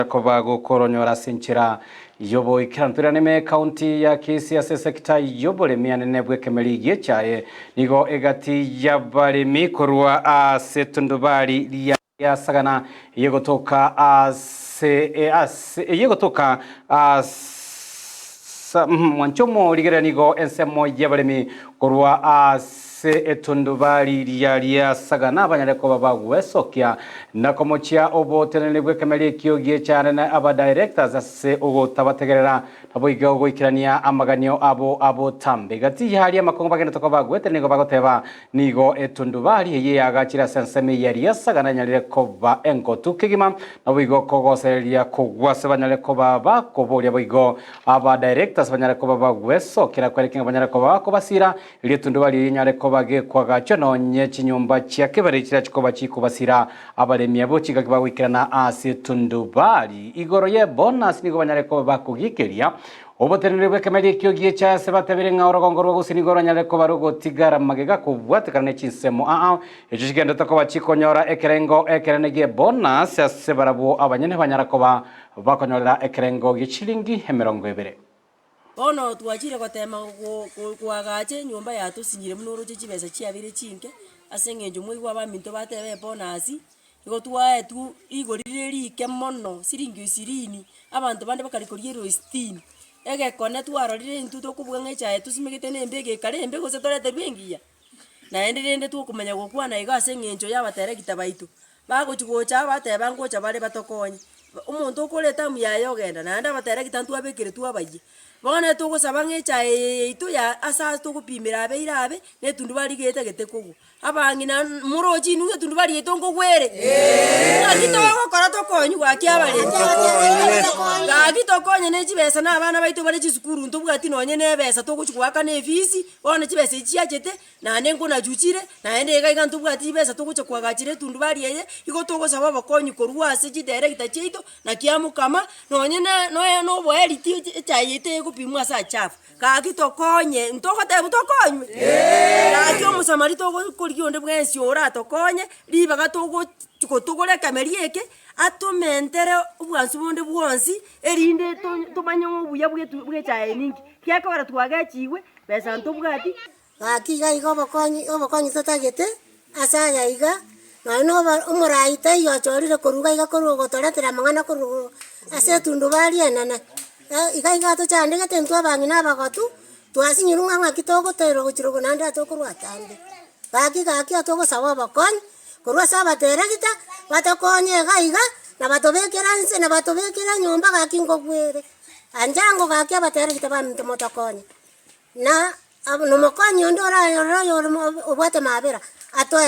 koba gokoronyora ase enchera y'oboikeranu. Toirane ime ekaunti ya Kisii ase esekita y'oboremi anene bw'ekemeri gi'echae nigo egati y'abaremi korwa ase tundubari ria Sagana eyegotoka ase ase eyegotoka ase mwanche omorigereria nigo ensemo y'abaremi korwa ase etundubari riria ria Sagana banyare koba bagwesokia na komochia oboteneneri bw'ekemeri ekio gi'echare na abadirectors ase ogotabategerera naboigo goikerania amaganio abo abotambe. Gati y'aria amakong'u bagenderete koba bagwete nigo bagoteba Nigo etundubari eye yaagachire ase ensemo eye riasaga nenyarire koba engotu kegima, naboigo kogosereria kogwa ase banyare koba bakoboria boigo aba directors banyare koba bagwesokera kwere king'a banyare koba bakobasira, erio etundubari eye enyare koba gekwagachwa nonye chinyomba chia kebere chiria chikoba chikobasira abaremi abwo chingaki bagoikerana ase etundubari. Igoro ye bonus nigo banyare koba bakogikeria Oboteneneri bw'ekemeri ekio gi'echaye ase batebire ng'a orogongo rwa gusii nigo ronyare koba rogotigara magega kobwatekana ne chinsemo aa echio chigenderete koba chikonyora ekerengo ekenene gi'ebonus ase barabwo abanyene banyara koba bakonyorera ekerengo gie chilingi 20. Bono twachire gotema koagacha enyomba yatosinyire buna oroche chibesa chiabeire chinke, ase eng'encho mwaigwa abaminto bateba ebonus, Igo twaetwe rigori rire rike mono, siringi ishirini, abanto bande bakari koria ero sitini. Egekone twarorire intwe tokobua ng'a echae tosimegete na embe egekare embe gose toreterwe engiya. Naende rende twokomanya gokwana iga ase eng'encho ya abateregita baito, bagochi gocha bateba ngocha bare batokonye, omonto okore etamu yaye ogenda, naende abateregita ntwabekeretwe abayia. Bono etogosaba ng'a echae eye yaito ya ase ase togopimera abeire abe, na etundubari getagete kogwa. Abang'ina moroche inwe etundubari yaito nkogwere? Ng'aki togokora tokonywa gaki abaremi? Gaki tokonye ne chibesa na abana baito bare chisukuru ntobwati nonye na ebesa togochi goakana efisi, bono chibesa echi chiachete, naende nkonachuchire, naende iga iga ntobwati chibesa togocha koagachera etundubari eye, igo togosaba obokonyi korwa ase chidirector chiaito, naki amokama, nonye na noe na oboeri ti echae yaito egopimwa ase achafu. Gaki tokonye, ntogotebwa tokonywe? Gaki omosamari togokorigia onde bwensi oratokonye, ribaga togochi gotogora ekemeri eke, atomentere obwansu bonde bwonsi, erinde to tomanye ng'a obuya bwetu bwa echae ninki. Gekogera twagechigwe, besa ntobwati. Gaki iga iga obokonyi obokonyi totagete ase aya iga, nonya na obo omorai taiyo ochorire korwa iga iga korwa ogotoretera amang'ana korwa ase etundubari enene. Iga iga tochandegete intwe abang'ina abagotu, twasinyirwe ng'a ng'aki togoterwa gochia rogoro naende atokorwa atambe. Gaki gaki atogosaba obokonyi, korwa ase abateregita, batokonye iga iga, na batobekere nse na batobekere enyomba gaki nkogwere. Ancha gaki abateregita baminto motokonye, na nomokonyi onde orayore oyore obwate mabera, atoe.